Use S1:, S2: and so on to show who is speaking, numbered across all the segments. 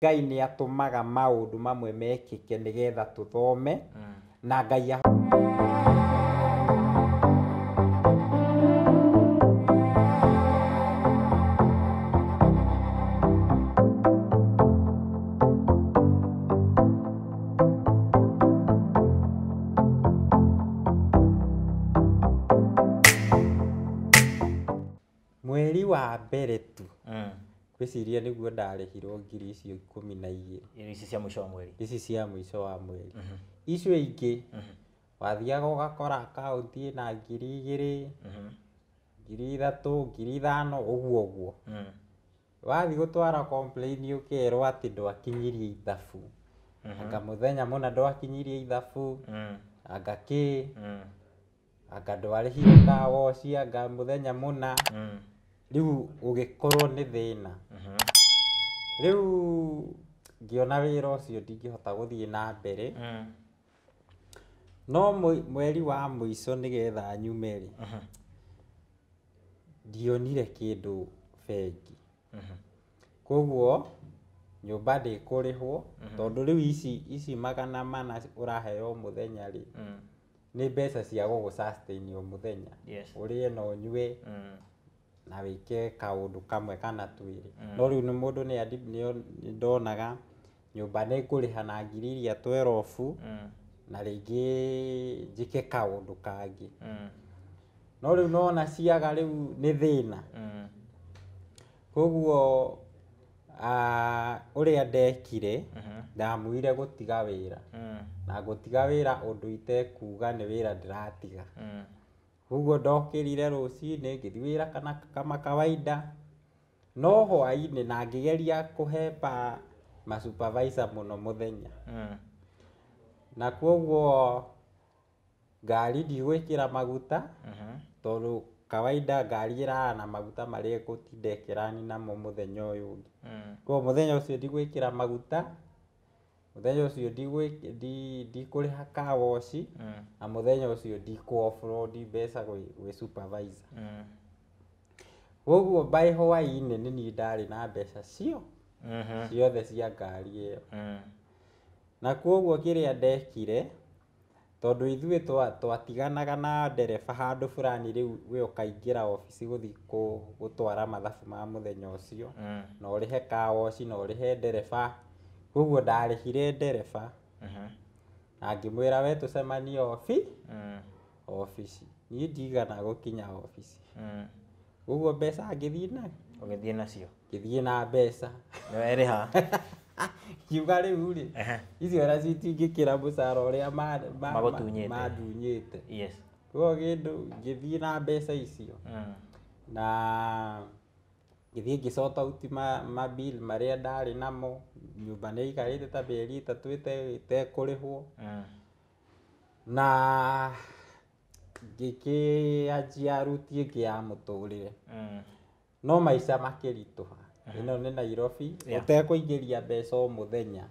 S1: Ngai nĩ atũmaga maũndũ mamwe mekĩke nĩgetha tũthome na Ngai mweri wa mbere tu ngwĩciria nĩguo ndarĩhirwo ngiri icio 12.
S2: Ici cia mũico wa mweri.
S1: Ici cia mũico wa mweri. Icio ingĩ wathiaga ũgakora akaunti ĩna 2,000, 3,000, 5,000 ũguo ũguo. Wathiĩ gũtwara complain ũkerwo atĩ ndwakinyirie ithabu. Anga mũthenya mũna ndwakinyirie ithabu, anga kĩ, anga ndwarĩhire car wash, anga mũthenya mũna. Rĩu ũgĩkorwo nĩ thĩna. Rĩu ngĩona wĩra ũcio ndingĩhota gũthiĩ na mbere. No mweri wa mũico nĩgetha nyume rĩ, ndionire kĩndũ bengi. Koguo nyũmba ndĩkũrĩhwo tondũ rĩu ici 400 ũraheo mũthenya rĩ, nĩ mbeca cia gũgũ sustain o mũthenya. Ũrĩe na ũnyue na wĩke kaũndũ kamwe kana twĩrĩ. No rĩu nĩ mũndũ nĩ ndonaga nyũmba nĩ ngũrĩha na ngiri iria 12 na rĩngĩ njĩke kaũndũ kangĩ. No rĩu nona ciaga rĩu nĩ thĩna. Koguo ũrĩa ndekire, ndamuire gũtiga wĩra. Na ngũtiga wĩra ũndũ itekuga nĩ wĩra ndĩratiga. Koguo ndokĩrire rũcinĩ ngĩthiĩ wĩra kana kama kawaida. No hwaĩ-inĩ na ngĩgeria kũhepa ma supervisor mũno mũthenya. Na koguo ngari ndigwĩkĩra maguta tondũ kawaida ngari ĩrara na maguta marĩa ĩgũtinda ĩkĩrani namo mũthenya ũyũ ũngĩ. Koguo mũthenya ũcio ndigwĩkĩra maguta, mũthenya ũcio ndikũrĩha car wash, na mũthenya ũcio ndikũ offload mbeca gwĩ supervisor. Koguo by hwaĩ-inĩ nĩ niĩ ndarĩ na mbeca ciothe cia ngari ĩyo. Na koguo kĩrĩa ndekire, tondũ ithuĩ twatiganaga na ndereba handũ fulani rĩu we ũkaingĩra obici gũthiĩ gũtwara mathabu ma mũthenya ũcio, na ũrĩhe car wash na ũrĩhe ndereba. Koguo ndarĩhire ndereba na ngĩmwĩra we tũcemanie obici. Niĩ ndigana gũkinya obici. Koguo mbeca ngĩthiĩ na
S2: Ũgĩthiĩ nacio.
S1: Ngĩthiĩ na mbeca.
S2: Nĩ werĩha.
S1: Ngiuga rĩu rĩ, icio ona citingĩkĩra mũcara ũrĩa
S2: Magũtunyĩte.
S1: mandunyĩte. Koguo kĩndũ ngĩthiĩ na mbeca icio. Na ngĩthiĩ ngĩ sort out ma bill marĩa ndarĩ namo. Nyũmba nĩ yaikarĩte ta mĩeri 3 ĩtekũrĩhwo. Na ngĩkĩanjia route ĩngĩ ya mũtũrĩre. No maica makĩritũha. Ĩno nĩ Nairobi, ũtekũingĩria mbeca o mũthenya.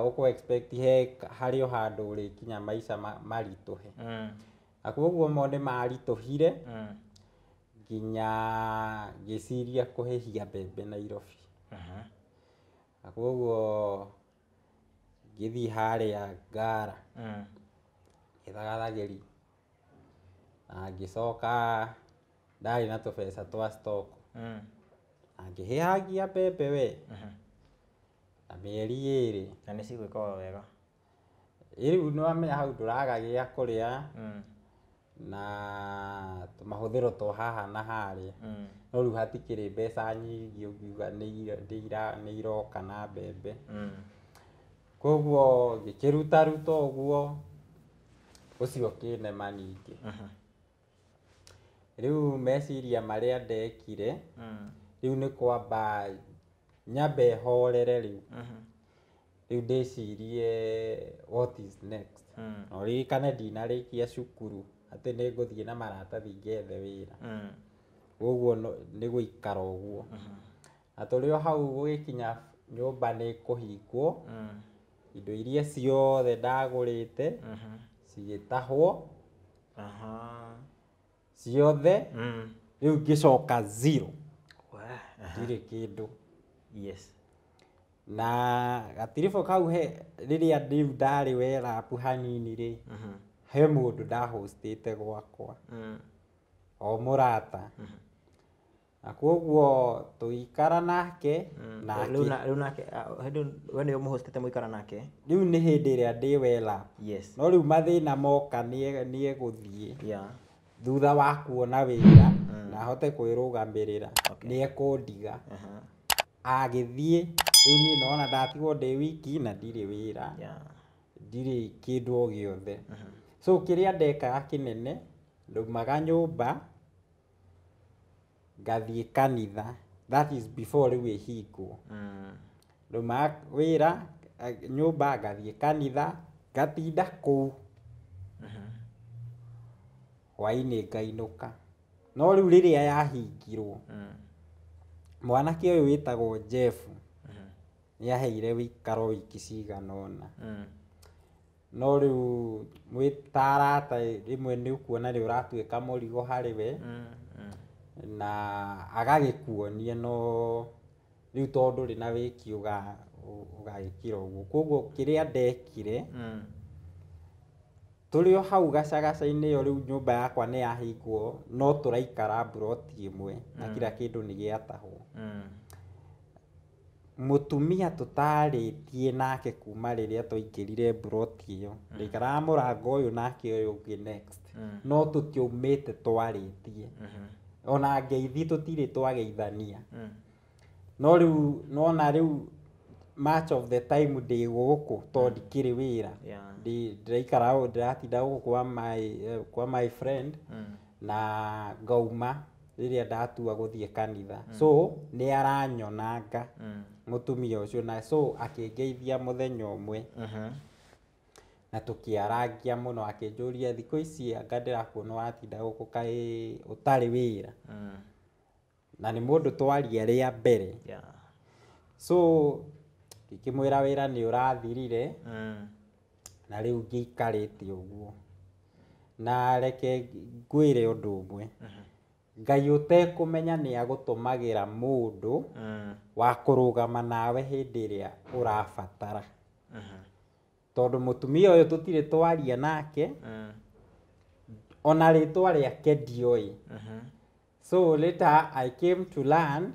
S1: Ũkũ expect he harĩ o handũ ũrĩkinya maica maritũhe. Na koguo mo nĩ maritũhire nginya ngĩciria kũhĩhia mbembe Nairobi. Na koguo ngĩthiĩ harĩa Ngara, ngĩethaga thagĩri. Na ngĩcoka ndarĩ na tũbeca twa stock. Na ngĩhĩhagia mbembe we. Na mĩeri 2.
S2: Na nĩ cigwĩka o wega.
S1: Rĩu nĩ wamenya hau ndũraga gĩa kũrĩa na tũmahũthĩro twa haha na harĩa. No rĩu hatikĩrĩ mbeca nyingĩ ũngiuga nĩ iroka na mbembe. Koguo ngĩkĩrutaruta ũguo, ũcio ũkĩnema ningĩ. Rĩu meciria marĩa ndekire, rĩu nĩ kwamba nyambe horere rĩu. Rĩu ndĩcirie what is next. Na ũririkane ndinarĩkia cukuru atĩ nĩ ngũthiĩ na maratathi ngethe wĩra. Koguo nĩ gũikara ũguo. Na tũrĩ o hau gũgĩkinya nyũmba nĩ kũhingwo, indo iria ciothe ndagũrĩte cigĩtahwo ciothe. Rĩu ngĩcoka zero. Ndirĩ kĩndũ. Na gatiribũ kau he rĩrĩa rĩu ndarĩ werapu hanini rĩ, he mũndũ ndahostĩte gwakwa, o mũrata. Na koguo tũgĩikara nake na
S2: Rĩu nake hĩndĩ we nĩwe mũhostete mũikara nake?
S1: Rĩu nĩ hĩndĩ ĩrĩa ndĩ wela.
S2: Yes.
S1: No rĩu mathĩna moka nĩ egũthiĩ.
S2: Yeah.
S1: Thutha wa kuona wĩra na ahote kwĩrũgamĩrĩra, nĩ ekũndiga. Agĩthiĩ, rĩu niĩ nona ndatigwo ndĩ wiki na ndirĩ wĩra.
S2: Yeah.
S1: Ndirĩ kĩndũ o gĩothe. So kĩrĩa ndekaga kĩnene, ndaumaga nyũmba ngathiĩ kanitha. That is before rĩu ĩhingwo. Ndaumaga wĩra nyũmba ngathiĩ kanitha, ngatinda kũu. Hwaĩ-inĩ ngainũka. No rĩu rĩrĩa yahingirwo, mwanake ũyũ wĩtagwo Jeff nĩaheire wĩikaro wiki cigana ũna. No rĩu mwĩ ta arata rĩmwe nĩ ũkuona nĩ ũratuĩka mũrigo harĩ we, na agagĩkuonia no rĩu tondũ ndũrĩ na wĩki ũgagĩkira ũguo. Koguo kĩrĩa ndekire, tũrĩ o hau gacagaca-inĩ ĩyo rĩu nyũmba yakwa nĩ yahingwo, no tũraikara mburoti ĩmwe na kila kĩndũ nĩ gĩatahwo. Mũtumia tũtarĩtie nake kuma rĩrĩa twaingĩrire mburoti ĩyo, ndaikaraga mũrango ũyũ nake ũyũ ũngĩ next, no tũtiaumĩte twarĩtie. Ona ngeithi tũtirĩ twageithania. No rĩu nona rĩu much of the time ndĩ gũkũ tondũ ndikĩrĩ wĩra. Ndĩraikara ndĩratinda gũkũ kwa my friend na ngauma rĩrĩa ndatua gũthiĩ kanitha. So nĩ aranyonanga mũtumia ũcio, na so akĩngeithia mũthenya ũmwe. Na tũkĩarangia mũno, akĩnjũria thikũ ici anga ndĩrakuona ũratinda gũkũ kaĩ ũtarĩ wĩra. Na nĩ mũndũ twaria rĩa mbere. So ngĩkĩmwĩra wĩra nĩ ũrathirire, na rĩu ngĩikarĩte ũguo. Na reke ngwĩre ũndũ ũmwe. Ngai ũtekũmenya nĩ agũtũmagĩra mũndũ wa kũrũgama nawe hĩndĩ ĩrĩa ũrabatara. Tondũ mũtumia ũyũ tũtirĩ twaria nake, ona rĩtwa rĩake ndioĩ. So later I came to learn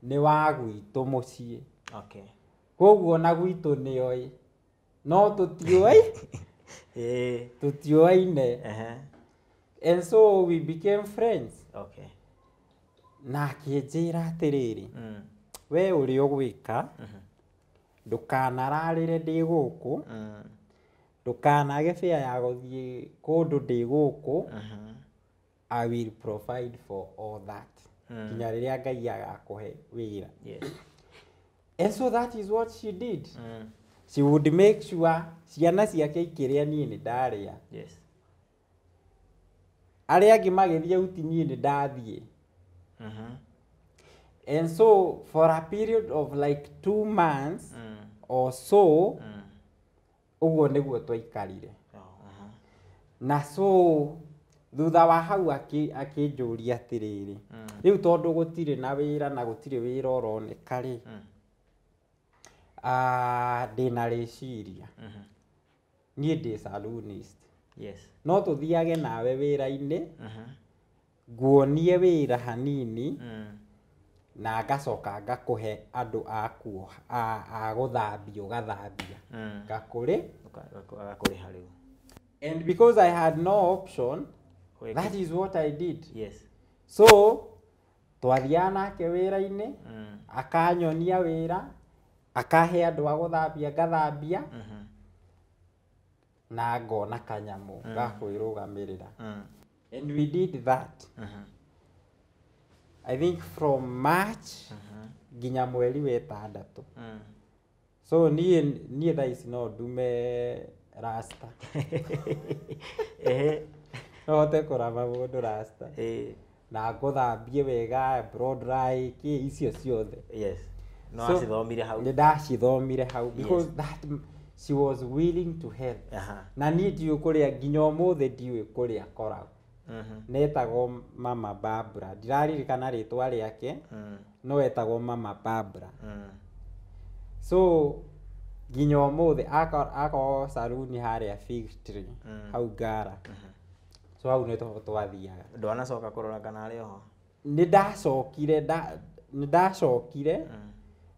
S1: nĩ wa gwitũ mũciĩ.
S2: Okay.
S1: Koguo ona gwitũ nĩoĩ. No tũtiũĩ, tũtiũaine. And so we became friends.
S2: Okay.
S1: Na akĩnjĩra atĩrĩrĩ, we ũrĩa ũgwĩka, ndũkanararĩre ndĩ gũkũ, ndũkanage fare ya gũthiĩ kũndũ ndĩ gũkũ, I will provide for all that. Nginya rĩrĩa Ngai agakũhe wĩra.
S2: Yes.
S1: And so that is what she did. She would make sure ciana ciake ikĩrĩa niĩ nĩ ndarĩa.
S2: Yes.
S1: Arĩa angĩ magĩthiĩ uti niĩ nĩ ndathiĩ. And so for a period of like 2 months or so, ũguo nĩguo twaikarire. Na so thutha wa hau akĩnjũria atĩrĩrĩ, rĩu tondũ gũtirĩ na wĩra na gũtirĩ wĩra ũroneka rĩ, ndĩna rĩciria. Niĩ ndĩ saloonist.
S2: Yes.
S1: No tũthiage nawe wĩra-inĩ, nguonie wĩra hanini, na ngacoka ngakũhe andũ a gũthambia ũgathambia. Ngakũrĩ?
S2: Agakũrĩha rĩu.
S1: And because I had no option, that is what I did.
S2: Yes.
S1: So, twathiaga nake wĩra-inĩ, akanyonia wĩra, akahe andũ a gũthambia ngathambia, na ngona kanyamũ ga kwĩrũgamĩrĩra. And we did that. I think from March nginya mweri wa ĩtandatũ. So niĩ thaa ici no ndume rasta. No hote kũrama mũndũ rasta. Na ngũthambie wega, blow dry, kĩ icio ciothe.
S2: Yes. No
S1: So,
S2: acithomire hau.
S1: Nĩ ndacithomire hau because that she was willing to help. Na niĩ ndiũĩ kũrĩa nginya ũmũthĩ ndiũĩ kũrĩa akoragwo. Netagwo Mama Barbara. Ndiraririkana rĩtwa rĩake, no etagwo Mama Barbara. So nginya ũmũthĩ akorwo saruni harĩa Fig Tree, hau Ngara. So hau nĩ twathiaga.
S2: Ndwanacoka kũrora kana arĩ oho?
S1: Nĩ ndacokire, nĩ ndacokire,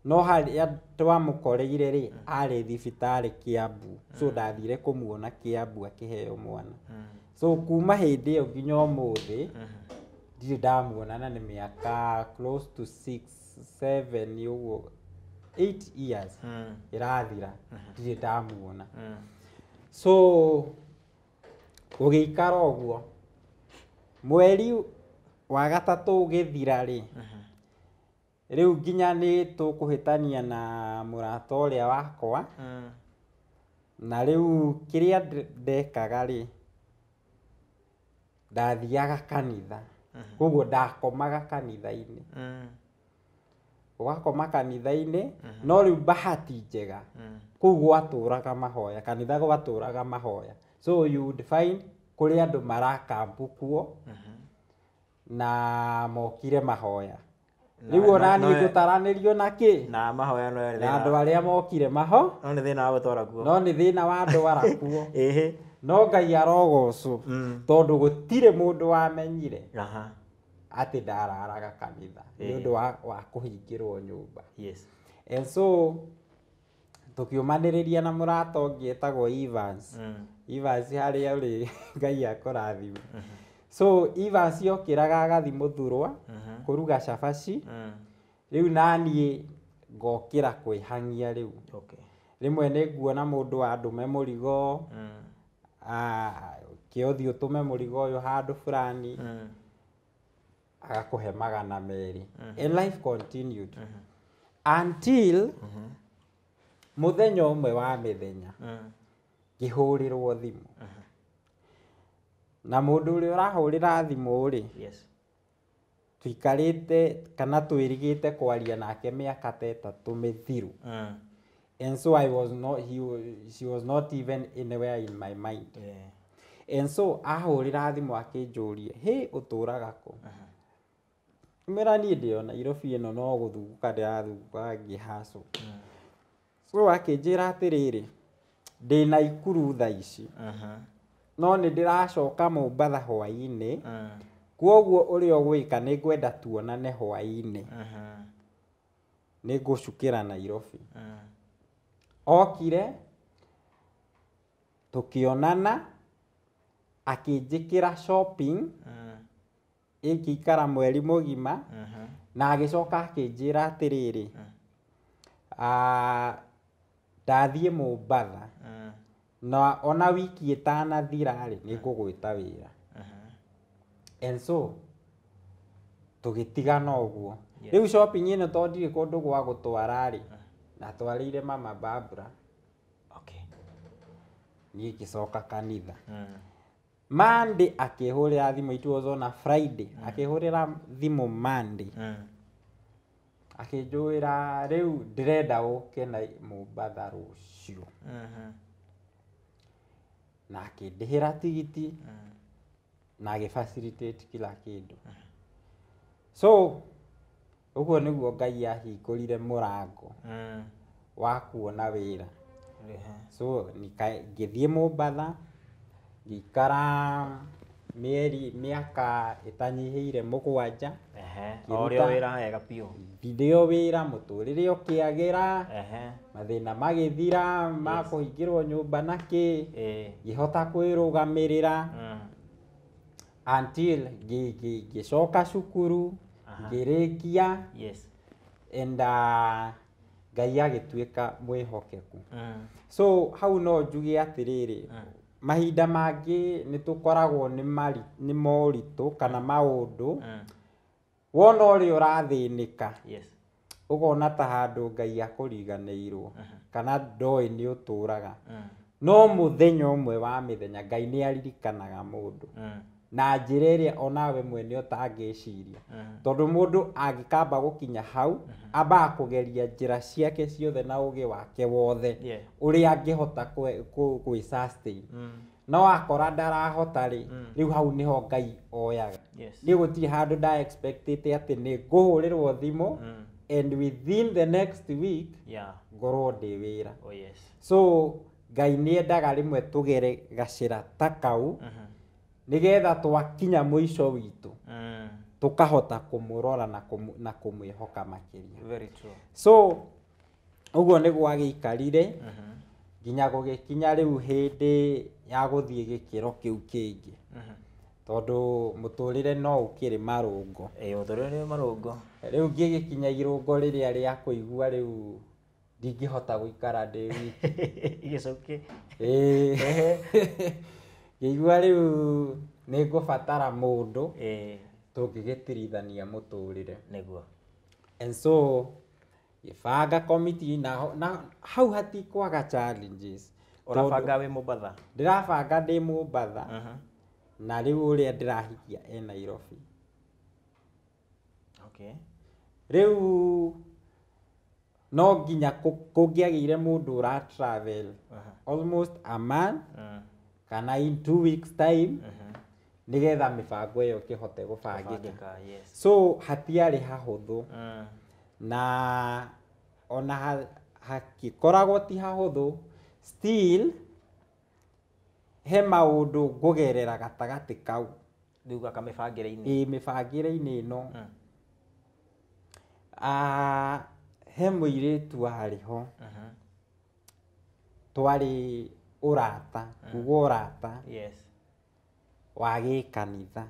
S1: no harĩa twamũkoreire rĩ, arĩ thibitarĩ Kiambu. So ndathire kũmuona Kiambu akĩheo mwana. So kuma hĩndĩ ĩyo nginya ũmũthĩ ndirĩ ndamuona, na nĩ mĩaka close to 6 7 ũguo, 8 years ĩrathira ndirĩ ndamuona. So gũgĩikara ũguo, mweri wa gatatũ ũgĩthira rĩ, rĩu nginya nĩ tũkũhĩtania na mũrata ũrĩa wakwa. Na rĩu kĩrĩa ndekaga rĩ, ndathiaga kanitha, koguo ndakomaga kanitha-inĩ. Ũgakoma kanitha-inĩ, no rĩu bahati njega kũu gwatũraga mahoya, kanitha gwatũraga mahoya. So you would find kũrĩ andũ marakambu kuo na mokire mahoya. Rĩu ona niĩ ngũtaranĩrio na kĩ?
S2: Na mahoya no
S1: na andũ arĩa mokire maho.
S2: No nĩ thĩna wa gũtwara kuo.
S1: No nĩ thĩna wa ndwara kuo. No Ngai arogocwo, tondũ gũtirĩ mũndũ wamenyire atĩ ndararaga kanitha nĩ ũndũ wa kũhingĩrwo nyũmba.
S2: Yes.
S1: And so tũkiũmanĩrĩria na mũrata ũngĩ etagwo Evans. Evans harĩa ũrĩ, Ngai akũrathime. So Evans okĩraga agathiĩ Mũthurwa kũruga cabaci. Rĩu naniĩ ngokĩra kwĩhang'ia rĩu.
S2: Okay.
S1: Rĩmwe nĩ nguona mũndũ andũme mũrigo, kĩothi ũtũme mũrigo ũyũ handũ fulani, agakũhe 200. And life continued until mũthenya ũmwe wa mĩthenya ngĩhũrĩrwo thimũ. Na mũndũ ũrĩa ũrahũrĩra thimũ rĩ,
S2: Yes.
S1: tuikarĩte kana twĩrigĩte kwaria nake mĩaka ta 3 mĩthiru. And so I was not, she was not even anywhere in my mind.
S2: Yeah.
S1: And so ahũrĩra thimũ akĩnjũria, "Hey, ũtũraga kũ?" Mwĩra niĩ ndĩ o Nairobi ĩno, no gũthunguka ndĩrathunguka ngĩhacũ. So akĩnjĩra atĩrĩrĩ, ndĩ Naikuru thaa ici, no nĩ ndĩracoka Mombatha hwaĩ-inĩ, kwoguo ũrĩa ũgwĩka nĩ ngwenda tuonane hwaĩ-inĩ, nĩ ngũcukĩra Nairobi. Okire tũkĩonana, akĩnjĩkĩra shopping ĩngĩikara mweri mũgima, na agĩcoka akĩnjĩra atĩrĩrĩ, ndathiĩ Mombatha, na ona wiki ĩtanathira rĩ, nĩ ngũgwĩta wĩra. And so tũgĩtigana ũguo. Rĩu shopping ĩno tondũ ndirĩ kũndũ gwa gũtwara rĩ, natwarĩire mama Barbara.
S2: Okay.
S1: Niĩ ngĩcoka kanitha. Monday akĩhũrĩra thimũ, it was on a Friday, akĩhũrĩra thimũ Monday. Akĩnjũĩra rĩu ndĩrenda ũke na Mombatha rũciũ. Na akĩndĩhĩra tigiti, na agĩ facilitate kila kĩndũ. So ũguo nĩguo Ngai ahingũrire mũrango wa kuona wĩra. So ngĩthiĩ Mombatha, ngĩikara mĩeri mĩaka ĩtanyihĩire 7.
S2: O rĩo wĩra wega biũ.
S1: Ndĩo wĩra, mũtũrĩre ũkĩagĩra, mathĩna magĩthira, ma kũhingĩrwo nyũmba na kĩ, ngĩhota kwĩrũgamĩrĩra until ngĩcoka cukuru, ngĩrĩkia.
S2: Yes.
S1: And Ngai agĩtuĩka mwĩhokeku. So hau no njuge atĩrĩrĩ, mahinda mangĩ nĩ tũkoragwo nĩ moritũ kana maũndũ, wona ũrĩa ũrathĩnĩka,
S2: Yes.
S1: ũkona ta handũ Ngai akũriganĩirwo, kana ndoĩ nĩ ũtũraga. No mũthenya ũmwe wa mĩthenya Ngai nĩ aririkanaga mũndũ na njĩra ĩrĩa onawe mwene ũtangĩciria. Tondũ mũndũ angĩkamba gũkinya hau, ambaga kũgeria njĩra ciake ciothe na ũgĩ wake wothe, ũrĩa angĩhota kwĩ sustain. No akora ndarahota rĩ, rĩu hau nĩho Ngai oyaga.
S2: Yes.
S1: Niĩ gũtirĩ handũ nda expectĩte atĩ nĩ ngũhũrĩrwo thimũ, And within the next week ngorwo ndĩ wĩra.
S2: Oh, yes.
S1: So Ngai nĩ endaga rĩmwe tũgere gacĩra ta kau nĩgetha twakinya mũico witũ tũkahota kũmũrora na kũmwĩhoka makĩria.
S2: Very true.
S1: So ũguo nĩguo agĩikarire nginya gũgĩkinya rĩu hĩndĩ ya gũthiĩ gĩkĩro kĩu kĩngĩ. Tondũ mũtũrĩre no ũkĩrĩ marũngo.
S2: Mũtũrĩre nĩ marũngo.
S1: Rĩu ngĩgĩkinya irũngo rĩrĩa rĩa kũigua rĩu ndingĩhota gũikara ndĩ wiki.
S2: Gĩcũkĩ.
S1: Ngĩigua rĩu nĩ ngũbatara mũndũ tũngĩgĩtirithania mũtũrĩre.
S2: Nĩguo.
S1: And so gĩbanga committee na hau hatikwaga challenges.
S2: Ũrabanga wĩ Mombatha?
S1: Ndĩrabanga ndĩ Mombatha. Na rĩu ũrĩa ndĩrahikia e Nairobi.
S2: Okay.
S1: Rĩu no nginya kũngĩagĩire mũndũ ũra travel almost a month kana in 2 weeks time nĩgetha mĩbango ĩyo ĩkĩhote gũbangĩka.
S2: Yes.
S1: So hatiarĩ hahũthũ. Na ona hakĩkoragwo ti hahũthũ, still he maũndũ ngũgerera gatagatĩ kau.
S2: Rĩu gaka mĩbangĩre-inĩ.
S1: Ĩĩ, mĩbangĩre-inĩ ĩno. He mũirĩtu warĩ ho. Twarĩ ũrata, kuga ũrata.
S2: Yes.
S1: Wa gĩkanitha.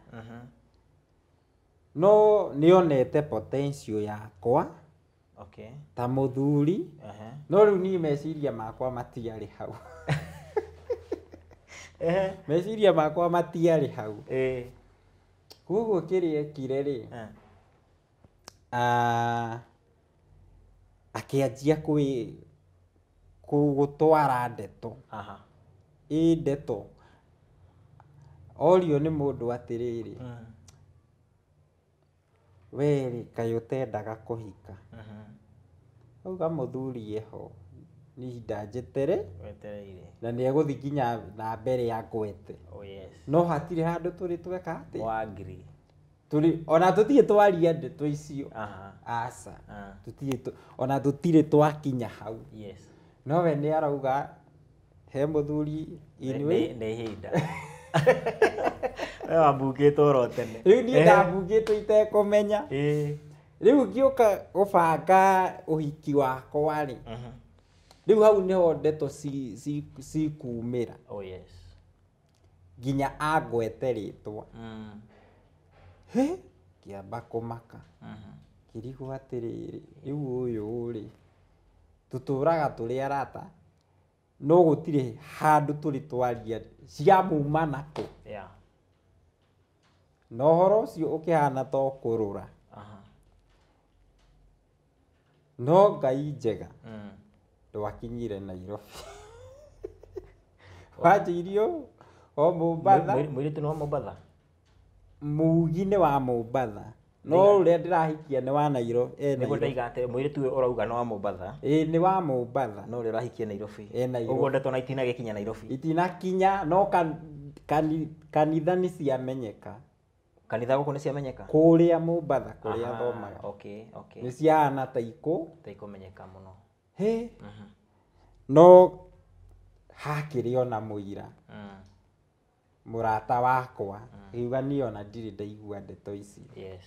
S1: No nĩonete potential yakwa.
S2: Okay.
S1: Ta mũthuri. No rĩu niĩ meciria makwa matiarĩ hau. Meciria makwa matiarĩ hau. Koguo kĩrĩa ekire rĩ, akĩanjia gũtwara ndeto. Ĩ ndeto. Orio nĩ mũndũ atĩrĩrĩ, we rĩ, kaĩ ũtendaga kũhika? Auga mũthuri eho, nĩ ihinda njetere.
S2: Wetereire.
S1: Na nĩ egũthiĩ nginya na mbere ya ngwete.
S2: Oh, yes.
S1: No hatirĩ handũ tũrĩ tweka atĩ.
S2: Wa agree.
S1: Tũrĩ, ona tũtirĩ twaria ndeto icio. Aca. Tũtirĩ ona tũtirĩ twakinya hau.
S2: Yes.
S1: No we nĩ arauga he mũthuri anyway.
S2: Nĩ ihinda. We wambungĩtwo oro tene.
S1: Rĩu niĩ ndambungĩtwo itekũmenya. Rĩu ngĩũka gũbanga ũhiki wakwa rĩ. Rĩu hau nĩho ndeto cikumĩra.
S2: Oh, yes.
S1: Nginya angwete rĩtwa. He, ngĩamba kũmaka. Ngĩrigwo atĩrĩrĩ, rĩu ũyũ rĩ, tũtũraga tũrĩ arata, no gũtirĩ handũ tũrĩ twaria ciamuma nakũ. Na ũhoro ũcio ũkĩhana ta ũkũrũra. No Ngai njega, ndwakinyire Nairobi. Wanjĩirio o Mombatha.
S2: Mũirĩtu nĩ wa Mombatha?
S1: Mugi nĩ wa Mombatha. No ũrĩa ndĩrahikia nĩ wa Nairobi.
S2: Nĩguo ndaiga atĩ mũirĩtu ũyũ ũrauga nĩ wa Mombatha.
S1: Ĩĩ, nĩ wa Mombatha.
S2: No ũrĩa ũrahikia Nairobi.
S1: E Nairobi.
S2: Ũguo ndeto na itinagĩkinya Nairobi.
S1: Itinakinya, no kanitha nĩ ciamenyeka.
S2: Kanitha gũkũ nĩ ciamenyeka?
S1: Kũrĩa Mombatha, kũrĩa thomaga.
S2: Okay, okay.
S1: Nĩ ciahana ta ikũ.
S2: Ta ikũmenyeka mũno.
S1: He. No hakĩrĩ ona mũira. Mũrata wakwa. Ngiuga niĩ ona ndirĩ ndaigua ndeto ici.
S2: Yes.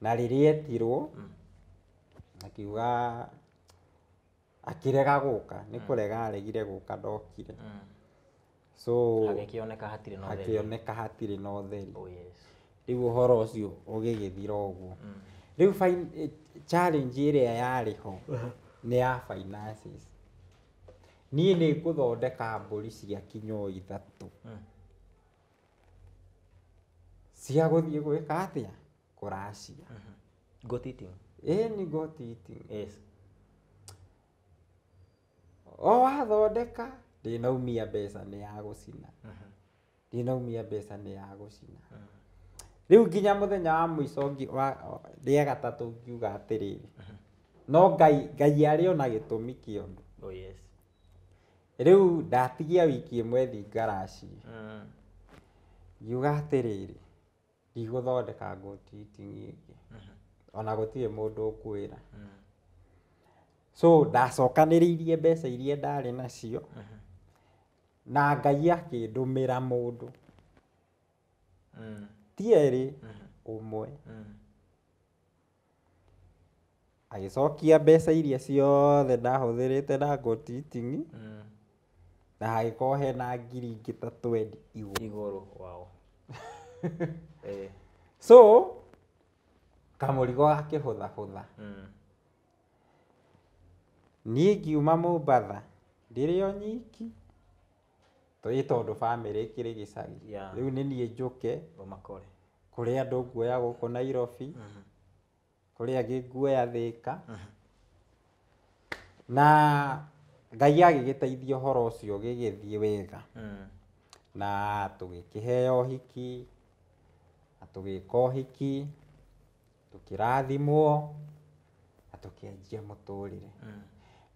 S1: Na rĩrĩa etirwo, akiuga akĩrega gũka, nĩ kũrega aregire gũka ndokire. So
S2: hagĩkĩoneka hatirĩ na ũtheri.
S1: Hakĩoneka hatirĩ na ũtheri.
S2: Oh, yes.
S1: Rĩu ũhoro ũcio ũgĩgĩthira ũguo. Rĩu challenge ĩrĩa yarĩ ho nĩ ya finances. Niĩ nĩ ngũthondeka mbũri cia kinyo 3. Cia gũthiĩ gwĩka atĩa? Kũracia.
S2: Goat eating.
S1: Ĩĩ, nĩ goat eating.
S2: Yes.
S1: O wathondeka, ndĩnaumia mbeca nĩ ya gũcina. Ndĩnaumia mbeca nĩ ya gũcina. Rĩu nginya mũthenya wa mũico wa rĩa gatatũ ngiuga atĩrĩrĩ. No Ngai arĩ ona gĩtũmi kĩa ũndũ.
S2: Oh, yes.
S1: Rĩu ndatigia wiki ĩmwe thiĩ ngaracie. Ngiuga atĩrĩrĩ, ndigũthondeka goat eating ĩngĩ. Ona gũtirĩ mũndũ ũkwĩra. So ndacokanĩrĩirie mbeca iria ndarĩ nacio na Ngai akĩndũmĩra mũndũ. Ti erĩ, ũmwe. Agĩcokia mbeca iria ciothe ndahũthĩrĩte na goat eating, na hagĩkorwo hena ngiri ingĩ ta 20 igũrũ.
S2: Igũrũ, wow.
S1: So kamũrigo gakĩhũthahũtha. Niĩ ngiuma Mombatha ndĩrĩ o nyiki, ĩ tondũ bamĩrĩ ĩkĩrĩ gĩcagi. Rĩu nĩ niĩ njũke
S2: Ũmakore.
S1: Kũrĩ andũ nguoya gũkũ Nairobi, kũrĩ angĩ nguoya Thĩka. Na Ngai agĩgĩteithia ũhoro ũcio ũgĩgĩthiĩ wega. Na tũgĩkĩheo ũhiki, na tũgĩka ũhiki, tũkĩrathimwo, na tũkĩanjia mũtũrĩre.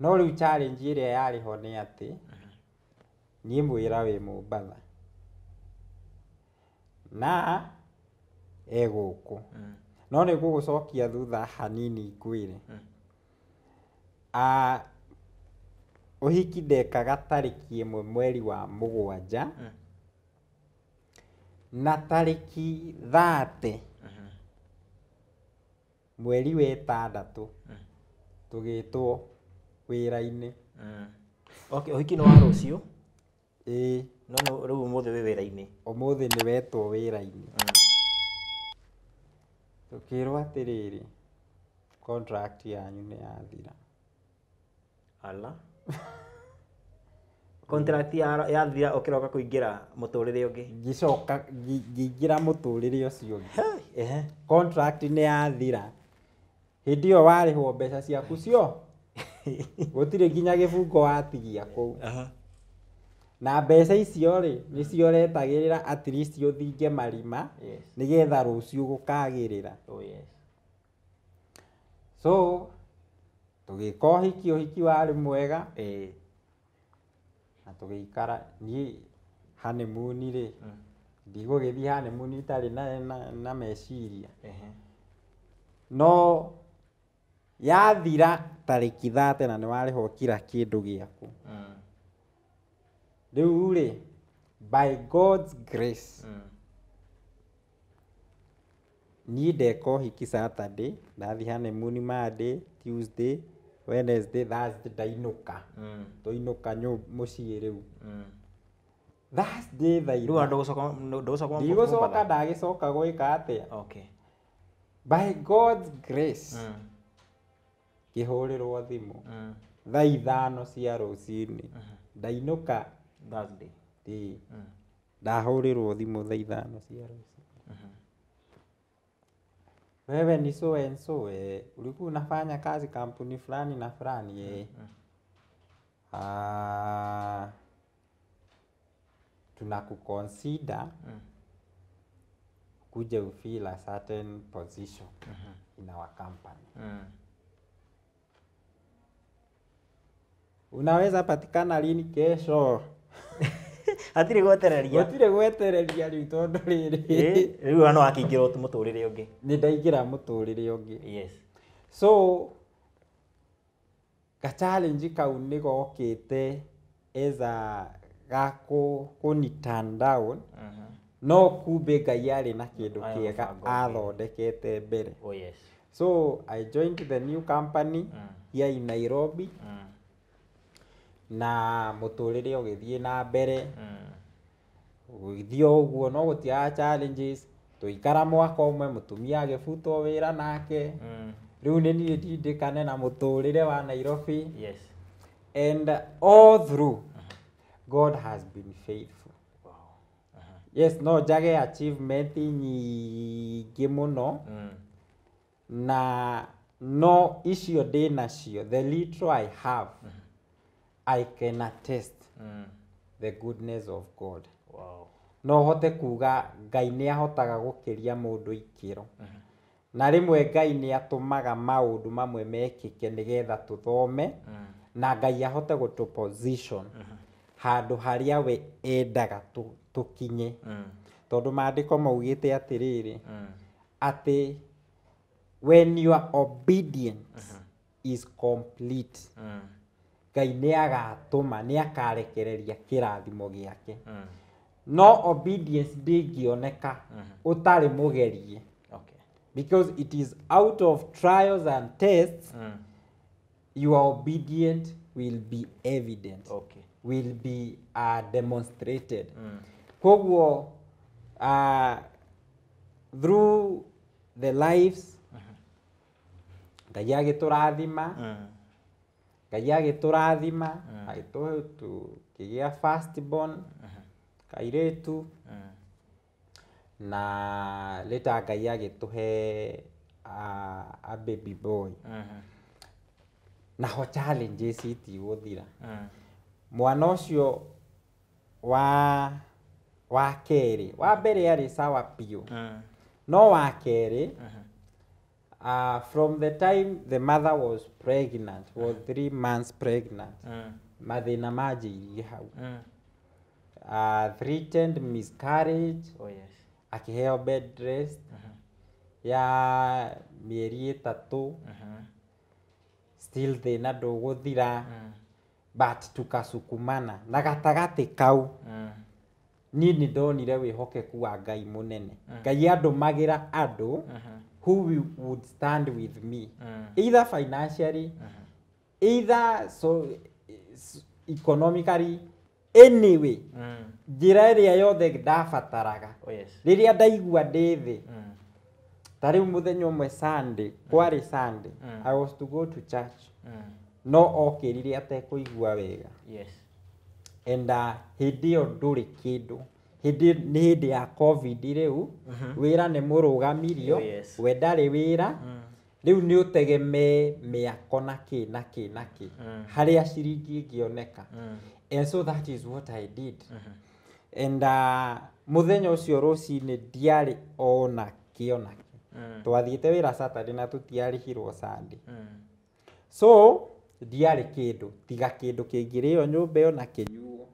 S1: No rĩu challenge ĩrĩa yarĩ ho nĩ atĩ, niĩ mwĩra wĩ Mombatha na e gũkũ. No nĩ ngũgũcokia thutha hanini ngwĩre. Ũhiki ndekaga tarĩki 1 mweri wa 7 na tarĩki 30 mweri wa 6 tũgĩtwo wĩra-inĩ.
S2: Okay, ũhiki nĩ wa rũciũ?
S1: Ĩĩ.
S2: No rĩu ũmũthĩ wĩ wĩra-inĩ?
S1: Ũmũthĩ nĩ wetwo wĩra-inĩ. Tũkĩrwo atĩrĩrĩ, contract yanyu nĩ yathira.
S2: Ala. Contract yathira ũkĩroka kũingĩra mũtũrĩre ũngĩ?
S1: Ngĩcoka ngĩingĩra mũtũrĩre ũcio ũngĩ. Contract nĩ yathira. Hĩndĩ ĩyo warĩhwo mbeca ciaku cio, gũtirĩ nginya gĩbungo watigia kũu. Na mbeca icio rĩ, nĩcio ũretagĩrĩra at least ũthinge marima, nĩgetha rũciũ gũkagĩrĩra.
S2: Oh, yes.
S1: So, tũgĩka ũhiki, ũhiki warĩ mwega. Na tũgĩikara, niĩ honeymoon rĩ, ndigũgĩthiĩ honeymoon itarĩ na meciria. No yathira tarĩki 30 na nĩ warĩhwo kila kĩndũ gĩaku. Rĩu rĩ, by God's grace, niĩ ndeka ũhiki Saturday, ndathiĩ honeymoon Monday, Tuesday, Wednesday, Thursday ndainũka. Twainũka mũciĩ rĩu. Thursday thaa
S2: Rĩu ndũgũcoka
S1: Ndigũcoka, ndagĩcoka gwĩka atĩa?
S2: Okay.
S1: By God's grace, ngĩhũrĩrwo thimũ thaa 5 cia rũcinĩ. Ndainũka
S2: Thursday.
S1: Ĩĩ. Ndahũrĩrwo thimũ thaa 5 cia rũcinĩ. Wewe ni so and so, ulikuwa unafanya kazi kampuni fulani na fulani, Tunakuconsider kuja ufill a certain position in our company. Unaweza patikana lini? Kesho.
S2: Hatirĩ gwetereria.
S1: Gũtirĩ gwetereria rĩu tondũ rĩrĩ.
S2: Rĩu ona no akĩingĩra mũtũrĩre ũngĩ.
S1: Nĩ ndaingĩra mũtũrĩre ũngĩ.
S2: Yes.
S1: So, ka challenge kau nĩ gokĩte as a ga kũni turn down. No kumbe Ngai arĩ na kĩndũ
S2: Aya
S1: kĩega
S2: mũbango ũngĩ.
S1: athondekete mbere.
S2: Oh, yes.
S1: So, I joined the new company here in Nairobi. Na mũtũrĩre ũgĩthiĩ na mbere. Ũgĩthiĩ o ũguo no gũtiaga challenges. Tũikara mwaka ũmwe mũtumia agĩbutwo wĩra nake. Rĩu nĩ niĩ ndindĩkane na mũtũrĩre wa Nairobi.
S2: Yes.
S1: And all through, God has been faithful.
S2: Wow.
S1: Yes, no njage achievement nyingĩ mũno. Na no icio ndĩ nacio, the little I have, I can attest the goodness of God.
S2: Wow.
S1: No hote kuga Ngai nĩ ahotaga gũkĩria mũndũ ikĩro. Na rĩmwe Ngai nĩ atũmaga maũndũ mamwe mekĩke nĩgetha tũthome, na Ngai ahote gũtũ position handũ harĩa we endaga tũkinye. Tondũ maandĩko maugĩte atĩrĩrĩ, atĩ when you are obedient is complete, Ngai nĩ agatũma, nĩ akarekereria kĩrathimo gĩake. No obedience ndĩngĩoneka ũtarĩ mũgerie. Because it is out of trials and tests your obedience will be evident, will be demonstrated. Koguo through the lives Ngai agĩtũrathima, Ngai agĩtũrathima, agĩtũhe tũkĩgĩa first born kairĩtu, na later Ngai agĩtũhe a baby boy. Naho challenges itigũthira. Mwana ũcio wa kerĩ, wa mbere arĩ sawa biũ, no wa kerĩ, from the time the mother was pregnant, was 3 months pregnant, mathĩna manjĩirie hau. Threatened miscarriage.
S2: Oh yes.
S1: Akĩheo bed rest ya mĩeri 3. Still thĩna ndũgũthira, but tukasukumana na gatagatĩ kau niĩ nĩ ndonire wĩhokeku wa Ngai mũnene. Ngai andũmagĩra andũ who would stand with me, either financially, either so economically, anyway, njĩra ĩrĩa yothe ndabataraga.
S2: Oh yes.
S1: Rĩrĩa ndaigua ndĩ thĩ, ta rĩu mũthenya ũmwe Sunday, kwarĩ Sunday, I was to go to church, no okĩrire atekũigua wega. And hĩndĩ ĩyo ndũrĩ kĩndũ, hĩndĩ nĩ hĩndĩ ya COVID rĩu, wĩra nĩ mũrũgamirio.
S2: Oh, yes.
S1: We ndarĩ wĩra rĩu, nĩ ũtegemee mĩako na kĩ na kĩ na kĩ, harĩa ciringi ĩngĩoneka. And so that is what I did. And mũthenya ũcio rũcinĩ ndiarĩ ona kĩ ona kĩ. Twathiĩte wĩra Saturday na tũtiarĩhirwo Sunday. So ndiarĩ kĩndũ tiga kĩndũ kĩngĩrĩo nyũmba ĩyo na kĩnyuo,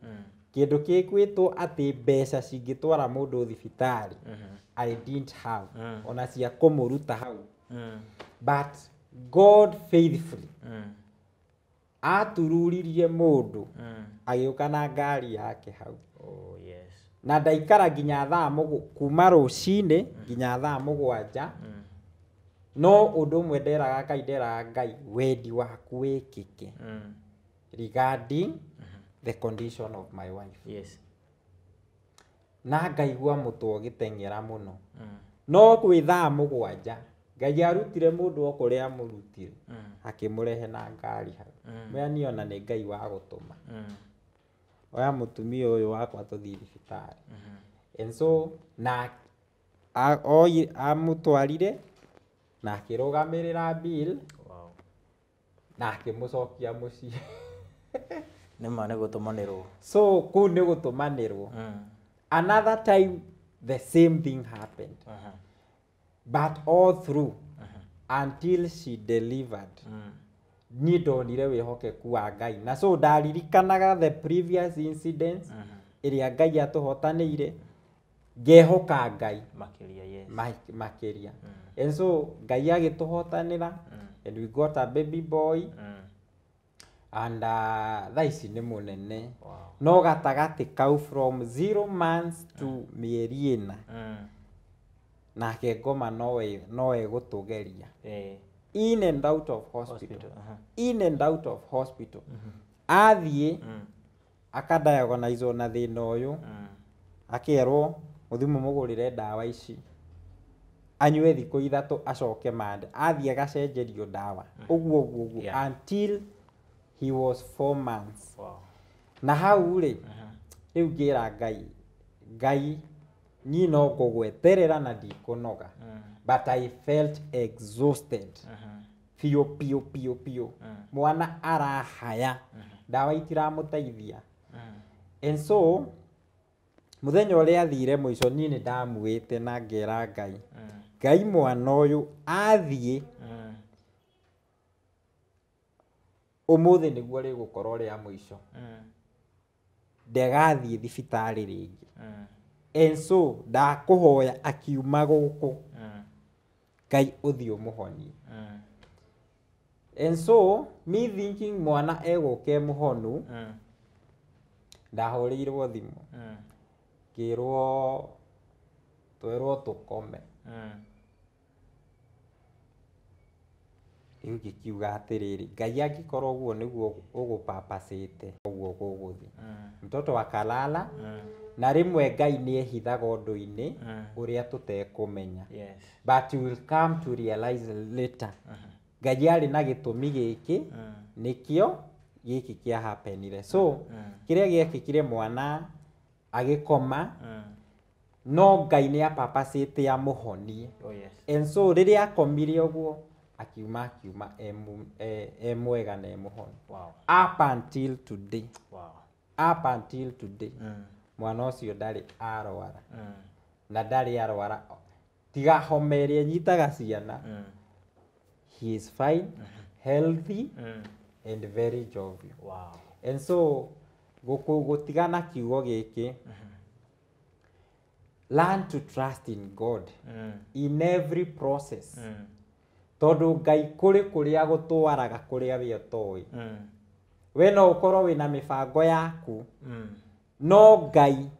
S1: kĩndũ gĩkwĩtwo atĩ mbeca cingĩtwara mũndũ thibitarĩ, I didn't have ona cia kũmũruta hau. But God faithfully atururirie mũndũ agĩũka na ngari yake hau.
S2: Oh yes.
S1: Na ndaikara nginya thaa kuma rũcinĩ nginya thaa 7. No ũndũ ũmwe nderaga Ngai, nderaga Ngai, wendi waku wĩkĩke regarding the condition of my wife. Na ngaigua mũtwe ũgĩteng'era mũno. No gwĩ thaa 7 Ngai arutire mũndũ o kũrĩa amũrutire, akĩmũrehe na ngari hau. Mwea ona nĩ Ngai wa gũtũma, oya mũtumia ũyũ wakwa tũthiĩ thibitarĩ. And so na amũtwarire na akĩrũgamĩrĩra bill na akĩmũcokia mũciĩ.
S2: Nĩ ma nĩ gũtũmanĩrwo.
S1: So kũu nĩ gũtũmanĩrwo. Another time the same thing happened, but all through until she delivered, niĩ ndonire wĩhokeku wa Ngai. Na so ndaririkanaga the previous incidents ĩrĩa Ngai atũhotanĩire, ngehoka Ngai
S2: makĩria, yes.
S1: Makĩria. And so Ngai agĩtũhotanĩra and we got a baby boy. And thaa ici nĩ mũnene. No gatagatĩ kau from 0 months to mĩeri 4, nake ngoma no egũtũgeria. In and out of hospital.
S2: Hospital, aha.
S1: In and out of hospital. Athiĩ akadiagonizwo na thĩna ũyũ, akerwo mũthiĩ mũmũgũrĩre ndawa ici anyue thikũ 3, acoke mande, athiĩ agacenjerio ndawa, ũguo ũguo ũguo until he was 4 months. Na hau rĩ, rĩu ngĩra Ngai, Ngai, niĩ no ngũgweterera na ndikũnoga. But I felt exhausted biũ biũ biũ biũ. Mwana arahaya, ndawa itiramũteithia. And so mũthenya ũrĩa athire mũico, niĩ nĩ ndamuĩte na ngera Ngai, Ngai, mwana ũyũ athiĩ ũmũthĩ nĩguo rĩgũkorwo rĩa mũico, ndegathiĩ thibitarĩ rĩngĩ. And so ndakũhoya akiuma gũkũ, Ngai ũthiĩ ũmũhonie. And so me thinking mwana egũka e mũhonu, ndahũrĩirwo thimũ ngĩrwo twerwo tũkome. Rĩu ngĩkiuga atĩrĩrĩ, Ngai angĩkorwo ũguo nĩguo ũgũpapacĩte ũguo gũgũthiĩ. Mtoto akalala. Na rĩmwe Ngai nĩ ehithaga ũndũ-inĩ ũrĩa tũtekũmenya.
S2: Yes.
S1: But you will come to realize later. Ngai arĩ na gĩtũmi gĩkĩ, nĩkĩo gĩkĩ kĩa happenire. So kĩrĩa gĩekĩkire, mwana agĩkoma, no Ngai nĩ apapacĩte amũhonie.
S2: Oh yes.
S1: And so rĩrĩa akomire ũguo, akiuma e mwega na e mũhonu. Up until today. Up until today. Mwana ũcio ndarĩ arwara. Na ndarĩ arwara tiga homa ĩrĩa ĩnyitaga ciana. He is fine, healthy and very jovial. And so gũtigana kiugo gĩkĩ, learn to trust in God in every process. Tondũ Ngai kũrĩ kũrĩa gũtwaraga kũrĩa we ũtoĩ. We no ũkorwo wĩna mĩbango yaku, no Ngai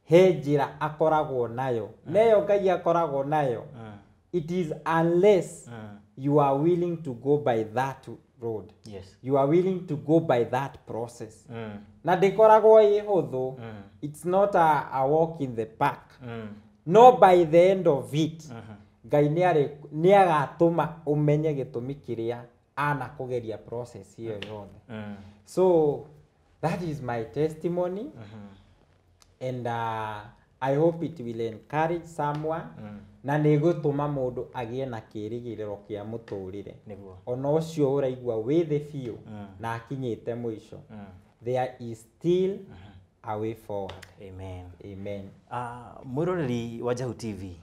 S1: he njĩra akoragwo nayo. Neyo Ngai akoragwo nayo, it is unless you are willing to go by that road. You are willing to go by that process. Na ndĩkoragwo ĩ hũthũ. It's not a walk in the park. No by the end of it, Ngai nĩ agatũma ũmenye gĩtũmi kĩrĩa anakũgeria process ĩyo yothe. So that is my testimony, and I hope it will encourage someone, na nĩ ĩgũtũma mũndũ agĩe na kĩĩrĩgĩrĩro kĩa mũtũrĩre. Ona ũcio ũraigua wĩ thĩ biũ na akinyĩte mũico, there is still a way forward.
S2: Amen.
S1: Amen.
S2: Mwĩroreri wa Jahu TV,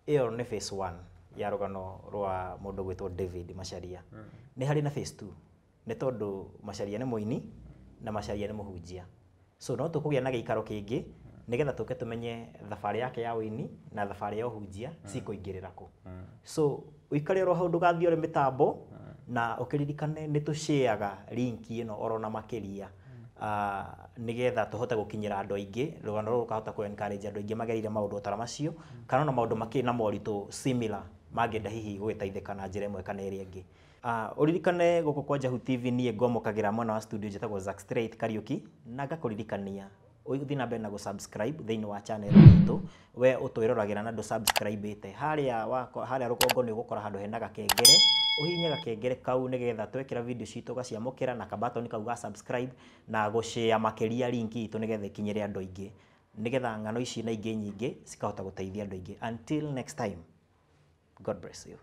S2: ĩyo nĩ phase 1 ya rũgano rwa mũndũ gwĩtwo David Macharia. Nĩ harĩ na phase 2, nĩ tondũ Macharia nĩ mũini na Macharia nĩ mũhunjia. So no tũkũgĩa na gĩikaro kĩngĩ nĩgetha tũke tũmenye thabarĩ yake ya ũini na thabarĩ ya ũhunjia cikũingĩrĩra kũ. So ũikare oro hau, ndũgathiĩ ũrĩ mĩtambo, na ũkĩririkane nĩ tũshareaga link ĩno oro na makĩria, nĩgetha tũhote gũkinyĩra andũ aingĩ, rũgano rũrũ rũkahota kũ encourage andũ aingĩ magereire maũndũ ta macio, kana ona maũndũ makĩrĩ na moritũ similar mangĩenda hihi gũgĩteithĩka na njĩra ĩmwe kana ĩrĩa ĩngĩ. Ũririkane gũkũ kwa Jahu TV niĩ ngwamũkagĩra mwena wa studio njĩtagwo Zack Straight Kariuki, na ngakũririkania ũthiĩ na mbere na gũ-subscribe thĩinĩ wa channel itũ. We ũtwĩroragĩra na ndũ-subscribe-ĩte, harĩa wako harĩa rũgongo nĩ ũgũkora handũ hena gakengere, ũhihinye gakengere kau nĩgetha twekĩra video citũ ũgaciamũkĩra, na kabatoni kau ga subscribe, na gũ-share makĩria link itũ nĩgetha ĩkinyĩre andũ aingĩ, nĩgetha ng'ano ici na ingĩ nyingĩ cikahota gũteithia andũ aingĩ. Until next time, God bless you.